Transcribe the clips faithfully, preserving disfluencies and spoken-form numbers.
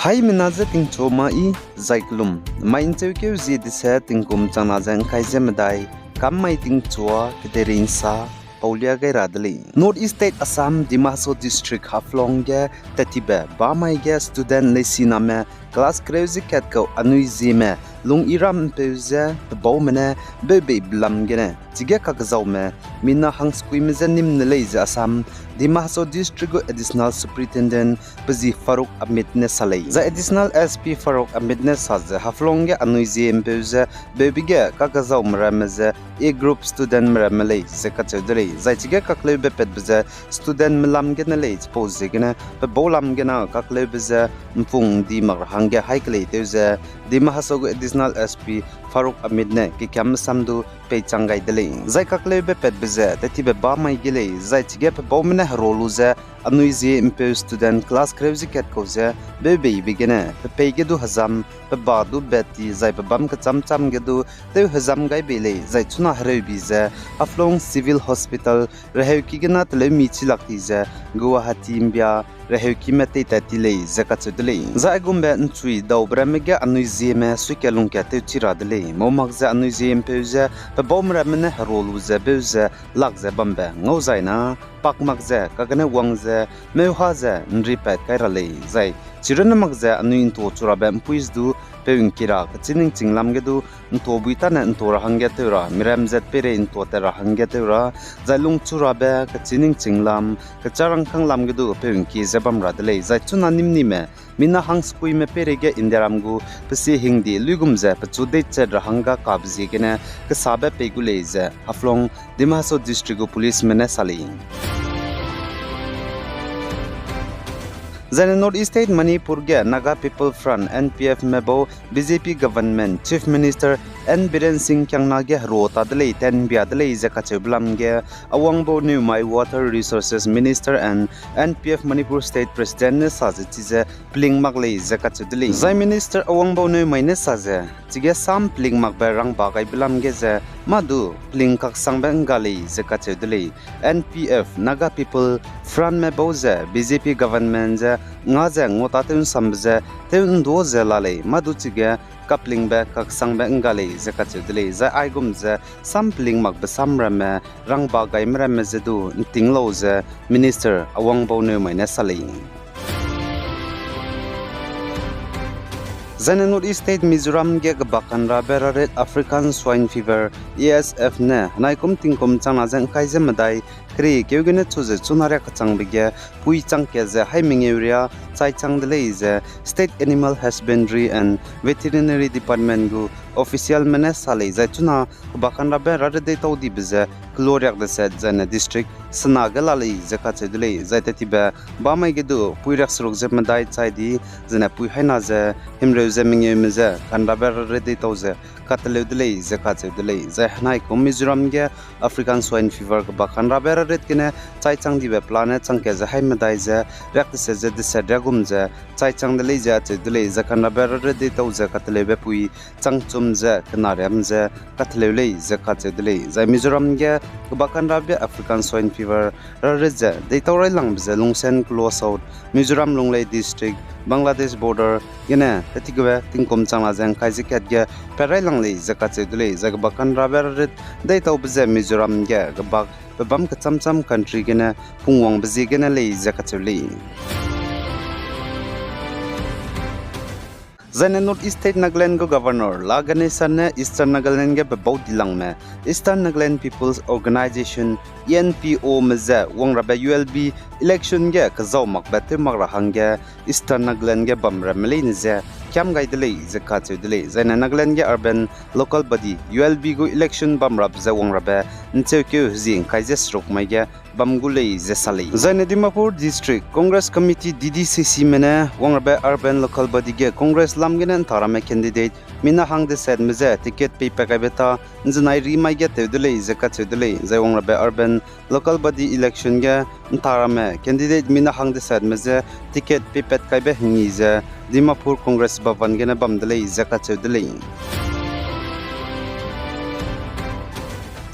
Haimena ze tingchu ma i, zai kelum, mai ’ncheukeu zie dese tingkum changna ze ’ngkai ze medai, kam mai tingchua kederi ’nsa, paulia gai ra de lei. North East State Assam, Dima Hasao District Haflong ge, tattibe bamai ge student leisiname class kereu ze kat kau anui zieme, lung iram ’mpeu ze pebaume ne, beubei belam gene, chige kakezaume, mina hangsekuime je nîm ne lei ze Assam, Dima Hasao District gu Additional Superintendent, pe zi Farooq Ahmed ne sa lei. Zai Additional S P Farooq Ahmed ne sa ze Haflong ge anui zie ’mpeu ze, beube ge kakezaume ramme ze, A group studentme ramme lei ze kacheu de lei. Zai chige kakleube patbe ze, studentme lam gene lei, chipau ziegene, pebau lam gene kakleube ze, ’mpung ’ndi mak ra hangge haî kelei tew ze, Dima Hasao gu Additional S P Farooq Ahmed ne kekiamme sam du peichang gai de lei. Zai kakleube patbe ze, tattibe bamai ge lei, zai chige pebaume ne hero lu ze, anui zie ’mpeu student class kereu ze kat kau ze, beubeibe gene, pepei ge du hezam, peba du beti, zai pebâm kechâm châm ge du, tew hezam gai bei lei, zai chuna hereubi ze, Haflong Civil Hospital, reheuki gene teleu mi chi lak ti ze, Guwahati ’mbia, reheukime teitat ti lei ze kacheu de lei. Zai aigumbe ’nchui daube ramme ge anui zieme suikat lungkat tewchi ra de lei. Mau mak ze anui zie ’mpeu ze, pebaume ramme ne hero lu ze beu ze lak ze bambe ngau zai na, pak mak ze, kagene wang ze, meuha ze, ’nripat kai ra lei. Zai, chirunne mak ze anui ’ntuachu rabe ’mpuiz du, peu ’ngki ra, kechî ningching lam ge du, ’ntuabui tane ’ntua ra hangge tew ra, miram zat peirei ’ntuatat ra hangge tew ra, zai lungchu rabe, kechî ningching lam, kechârangkâng lam ge du peu ’ngki ze bam ra de lei, zai chuna nîm nime, mina hangsekuime peireige Indiaram gu, pe sie hingdi luigum ze, pechu deichat ra hangge kabe ziegene, kesabe pei gu lei ze, Haflong, Dima Hasao District gu policeme ne sa lei. Zaine North East State Manipur ge Naga People Front, N P F me bau B J P government Chief Minister N Biren Singh kiangna ge hero ta de lei, tenbia de lei ze kacheube lam ge, Awangbau Newmai Water Resources Minister and N P F Manipur State President ne sa ze chize peling mak lei ze kacheu de lei. Zai Minister Awangbau Newmai ne sa ze, chige sam peling makbe rangba gaibe lam ge ze, mâ du peling kaksangbe ’ngga lei ze kacheu de lei. N P F, Naga People Front me bau ze, B J P government ze, nga ze nguatâtew ’nsambe ze, tew ’nduâ ze la lei, mâ du chige kapelingbe kaksangbe ’ngga lei ze kacheu de lei. Zai aigum ze, sam peling makbe sam ramme, rangba gaime ramme ze du, ’nting lau ze, Minister Awangbau Newmai ne sa lei. Zaine North East State Mizoram ge kebak kanrabe rarit African Swine Fever, A S F ne, henaikum tingkum changna ze ’ngkai ze medai, keri keu gene chu ze chuna riak kechangbe ge, pui changkat ze haî mengeu riâ, chai chang de lei ze, State Animal Husbandry and Veterinary Department gu officialme ne sa lei zai chuna, kebak kanrabe rarit deitau dibe ze, kelo riak deset zaine district sena ge la lei ze kacheu de lei, zai tattibe bamai ge du, pui riakseruk ze medai chai di, zaine pui haîna ze, himreu ze mengeume ze, kanrabe rarit deitau ze, kateleu de lei ze kacheu de lei, zai henaikum Mizoram ge African Swine Fever kebak kanrabe rarit gene, chai chang dibe pelane changkat ze haî medai ze, riak deset ze deset riagum ze, chai chang de lei ze acheu de lei, zai kanrabe rarit deitau ze kateleube pui, changchum ze, kena riam ze, kateleu lei ze kacheu de lei, zai Mizoram ge, kebak kanrabe African Swine Fever, rarit ze, deitau railangbe ze Lungsen Kulwa South, Mizoram Lunglei District, Bangladesh border, gene, tattibe tingkum changna ze ’ngkai ze kat ge, pat railang lei ze kacheu de lei, zai kebak kanrabe rarit, deitaube ze Mizoram ge, kebak, pebâm kechâm châm country gene, pungwangbe ziegene lei ze kacheu lei. Zaine North East State Nagaland gu Governor La Ganesan ne Eastern Nagaland ge pebau dilangme Eastern Nagaland People's Organisation, E N P O me ze wangrabe U L B election ge kezau makbe tew mak ra hangge Eastern Nagaland ge bamramme leine ze kiam gai de lei ze kacheu de lei. Zaine Nagaland ge Urban Local Body, U L B gu election bamrabe ze wangrabe ’ncheukeu hezie ’ngkai ze seruk mai ge bam gu lei ze sa lei. Zaine Dimapur District Congress Committee, D D C C me ne wangrabe Urban Local Body ge Congress lam gene ’nta ramme candidate mina hang desetme je ticket peipat kaibe ta ’nzenai ri mai ge tew de lei ze kacheu de lei. Zai wangrabe Urban Local Body election ge ’nta ramme candidate mina hang desetme je ticket peipat kaibe hengi ze Dimapur Congress Bhavan gene bam de lei ze kacheu de lei.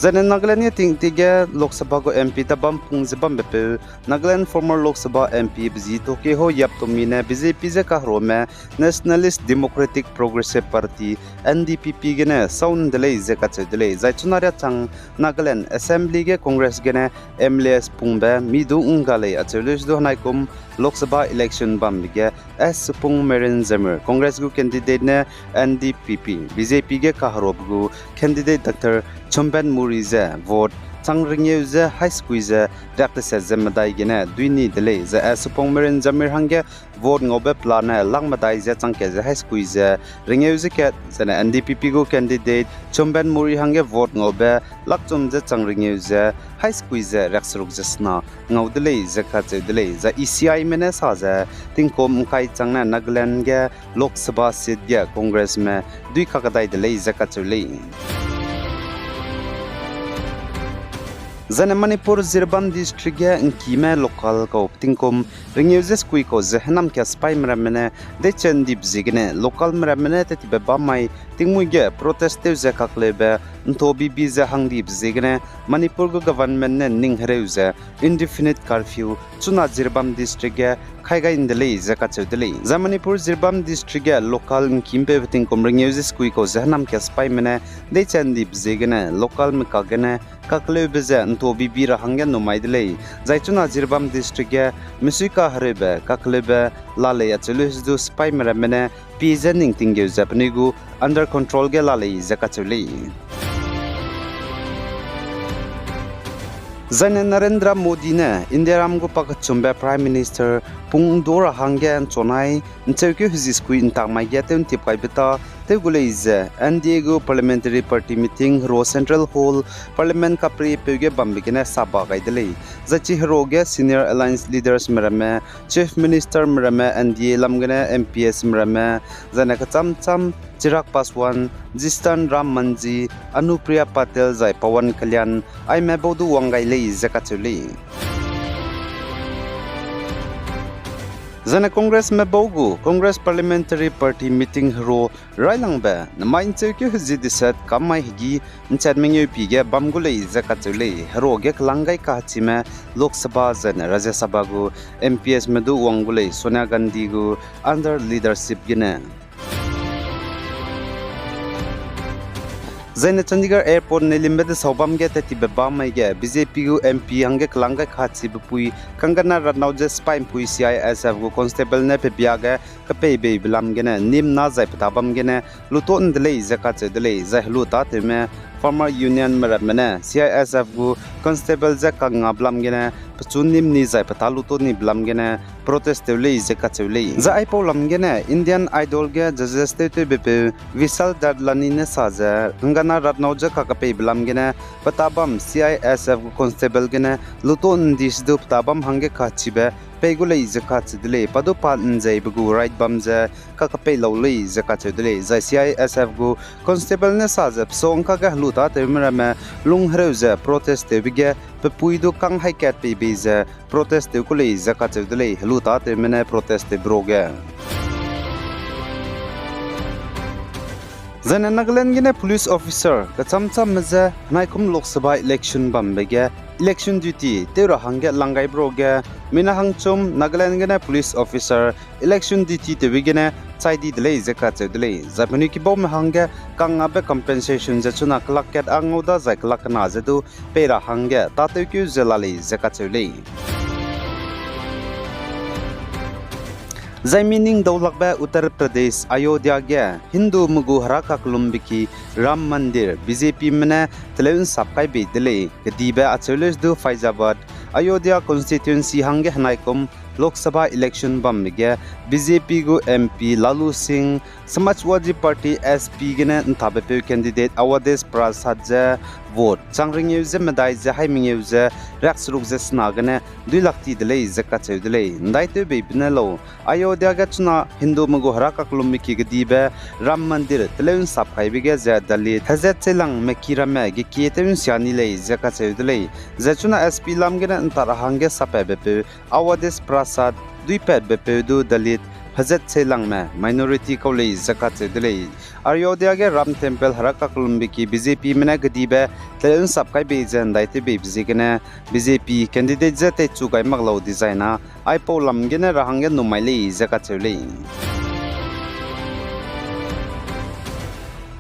Zaine Nagaland ge tingtie ge Lok Sabha gu M P tabam pung ze bambepeu, Nagaland former Lok Sabha M P Bzi Tokeho Yaptomi ne B J P je kaherume Nationalist Democratic Progressive Party, N D P P gene sau ’nde lei ze kacheu de lei. Zai chuna riâ chang Nagaland Assembly ge Congress gene M L As pungbe mi du ’ngga lei acheu lei du henaikum Lok Sabha election bambe ge S Supongmeren Jamir, Congress gu candidate ne N D P P, B J P ge kaherube gu candidate Doctor Chumben Murry ze vote chang rengeu ze hai sekui ze riak teset ze medai gene dui ni de lei. Zai S Supongmeren Jamir hangge vote ngaube pelane lak medai ze chang kat ze hai sekui ze rengeu ze kat, zaine N D P P gu candidate Chumben Murry hangge vote ngaube lakchum ze chang rengeu ze hai sekui ze riak seruk ze sena ngau de lei ze kacheu de lei. Zai E C Ime ne sa ze tingkum ’ngkai chang ne Nagaland ge Lok Sabha seat ge Congressme dui kakdai de lei ze kacheu lei. Zaine Manipur Jiribam District ge ’ngkime local kau tingkum rengeu ze sekui kau ze henam ka sipaime ramme ne deiche ’ndibe ziegene localme ramme ne tettibe bam mai tingmuî ge protest tew ze kakleube ’nto bibi ze hangdibe ziegene Manipur gu government ne ning hereu ze indefinite curfew chuna Jiribam District ge kai gai ’nde lei ze kacheu de lei. Zai Manipur Jiribam District ge local ’ngkimpeube tingkum rengeu ze sekui kau ze henam ka sipaime ne deiche ’ndibe ziegene localme kagene kakleube ze ’nto bibi ra hangge numai de lei. Zai chuna Jiribam District ge misui kahereube kakleube la lei acheu lei du sipaime ramme ne pie ze ning tinggeu ze penui gu under control ge la lei ze kacheu lei. Zaine Narendra Modi ne Indiaram gu pakechumbe Prime Minister pung ’ndu ra hangge ’nchonai ’ncheukeu hezi sekui ’ntak mai ge tew ’ntip kaibe ta tew gu lei ze N D A gu Parliamentary Party meeting hero Central Hall Parliament kapripeu ge bambe gene saba gai de lei. Zai chi hero ge senior alliance leadersme ramme, Chief Ministerme ramme, N D A lam gene M Ps me ramme, zaine kecham cham Chirag Paswan, Jitan Ram Manjhi, Anupriya Patel zai Pawan Kalyan aime bau du wang gai lei ze kacheu lei. Zaine Congressme bau gu Congress Parliamentary Party meeting hero railangbe nemai ’ncheukeu hezi deset kam mai hegi ’nchat mengeu pi ge bam gu lei ze kacheu lei. Hero ge kelang gai kachime Lok Sabha zaine Rajya Sabha gu M Psme du wang gu lei Sonia Gandhi gu under leadership gene. Zaine Chandigarh Airport ne limbe desau bam ge tettibe bam mai ge B J P gu M P hangge kelang gai kachibe pui Kangana Ranaut je sipai ’mpui C I S F gu constable ne pebia ge kepeibeibe lam gene nîm na zai peta bam gene luto ’nde lei ze kacheu de lei. Zai helu tâtewme Farmer Unionme ramme ne C I S F gu constable je kangngabe lam gene pechu nîm ni zai peta luto nibe lam gene protest tew lei ze kacheu lei. Zai aipau lam gene Indian Idol ge judges tewtewbepeu Vishal Dadlani ne sa ze Kangana Ranaut je kakepeibe lam gene peta bam C I S F gu constable gene luto ’ndi se du peta bam hangge kachibe pei gu lei ze kacheu de lei. Pa du pa ’nzeibe gu right bam ze kakepei lau lei ze kacheu de lei. Zai C I S F gu constable ne sa ze pesongka ge helu tâtewme ramme lung hereu ze protest tewbe ge pepui du kang hai kat pei bei ze protest tew ku lei ze kacheu de lei, helu tâtewme ne protest tewbe ruage. Zaine Nagaland gene police officer kecham chamme je henaikum Lok Sabha election bambe ge election duty tew ra hangge lang gaibe ruage, mina hangchum Nagaland gene police officer election duty tewbe gene chai di de lei ze kacheu de lei. Zai penui kibaume hangge kangngabe compensation ze chuna kelak kat a ngau da zai kelak kena ze du pei ra hangge tâtewkeu ze la lei ze kacheu lei. Zai mi ning daulakbe Uttar Pradesh Ayodhya ge Hindume gu herakakellumbeki Ram Mandir B J Pme ne teleu ’nsap kai bei de lei. Kedibe acheu lei du Faizabad Ayodhya constituency hangge henaikum Lok Sabha election bambe ge B J P gu M P Lalu Singh, Samajwadi Party S P gene ’ntabepeu candidate Awadesh Prasad je vote chang rengeu ze medai ze hai mengeu ze riakseruk ze sena gene duilak ti de lei ze kacheu de lei. ’Ndaitewbeibe ne lau, Ayodhya ge chuna Hindume gu herakakellumbeki kedibe Ram Mandir teleu ’nsap kaibe ge ze Dalit hezat cheilangme ki ramme gekie tew ’nsia ni lei ze kacheu de lei. Zai chuna S P lam gene ’ntak ra hangge sapatbepeu Awadesh Prasad duipatbepeu du Dalit hezat seilangme minority kau lei ze kacheu de lei. Ayodhya ge Ram Temple herakakellumbe ki B J Pme ne kedibe teleu nsap kai bei ze ndaitewbeibe ziegene B J P candidate je teichu gai mak lau dizai na, aipau lam gene ra hangge numai lei ze kacheu lei.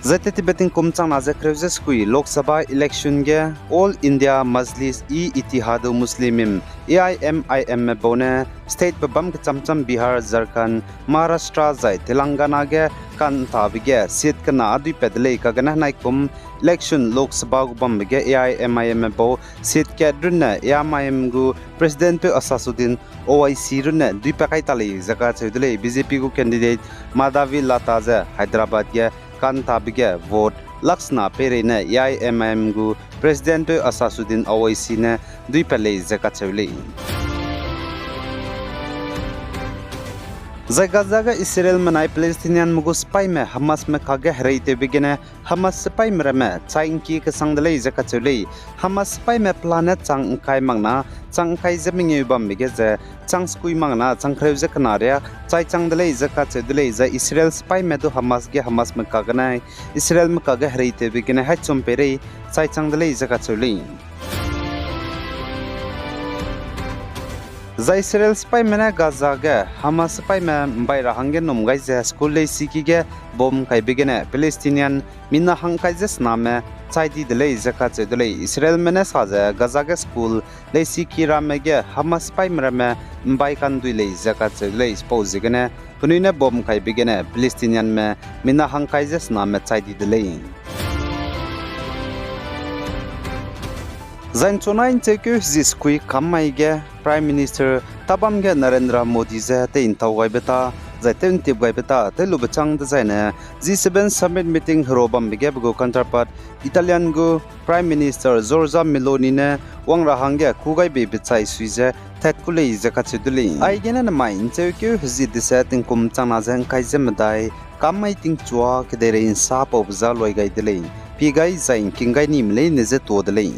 Zai tettibe tingkum changna ze kereu ze sekui Lok Sabha election ge All India Majlis-e-Ittehad-ul-Muslimin, A I M I M me bau ne state pe bam kechamcham Bihar, Jharkhand, Maharashtra zai Telangana ge kantabe ge seat kena a duipat de lei. Kagene henaikum election Lok Sabha gu bambe ge A I M I M me bau seat kat runne A I M I M gu president peu Asaduddin Owaisi runne duipat kai ta lei ze kacheu de lei. B J P gu candidate Madhavi Lata ze Hyderabad ge kantabe ge vote laksena peireine A I M I M gu president peu Asaduddin Owaisi ne duipat lei ze kacheu lei. Zai Gaza ge Israelme nai Palestinianme gu sipaîme Hamasme kakge hereitewbe gene Hamas sipaîme ramme chai ngkie kesang de lei ze kacheu lei. Hamas sipaîme pelane chang ngkai mak na, chang ngkai ze mengeu bambe ge ze chang sekui mak na chang kereu ze kena riâ chai chang de lei ze kacheu de lei. Zai Israel sipaîme du Hamas ge Hamasme kakge nai Israelme kakge hereitewbe gene haichum peirei chai chang de lei ze kacheu lei. Zai Israel sipaîme ne Gaza ge Hamas sipaîme mbai ra hangge num gai ze school leisiki ge bomb kaibe gene Palestinian mina hangkai ze sename chai di de lei ze kacheu de lei. Israelme ne sa ze Gaza ge school leisiki ramme ge Hamas sipaîme ramme mbai kandui lei ze kacheu de lei. Chipau ziegene penui ne bomb kaibe gene Palestinianme mina hangkai ze sename chai di de lei. Zai nchunai ncheukeu hezie sekui kam mai ge Prime Minister tabam ge Narendra Modi je tei ntau gaibe ta, zai tew ntip gaibe ta tew lube chang dezaine G seven summit meeting hero bambe ge pe gu counterpart Italian gu Prime Minister Giorgia Meloni ne wang ra hangge kû gai beibe chai sui ze tat ku lei ze kacheu de lei. Aigene nemai ncheukeu hezie dese tingkum changna ze ngkai ze medai kam mai tingchua kedeirei nsa paube za luai gai de lei. Pie gai zai ngking gai nime leine je tuâ de lei.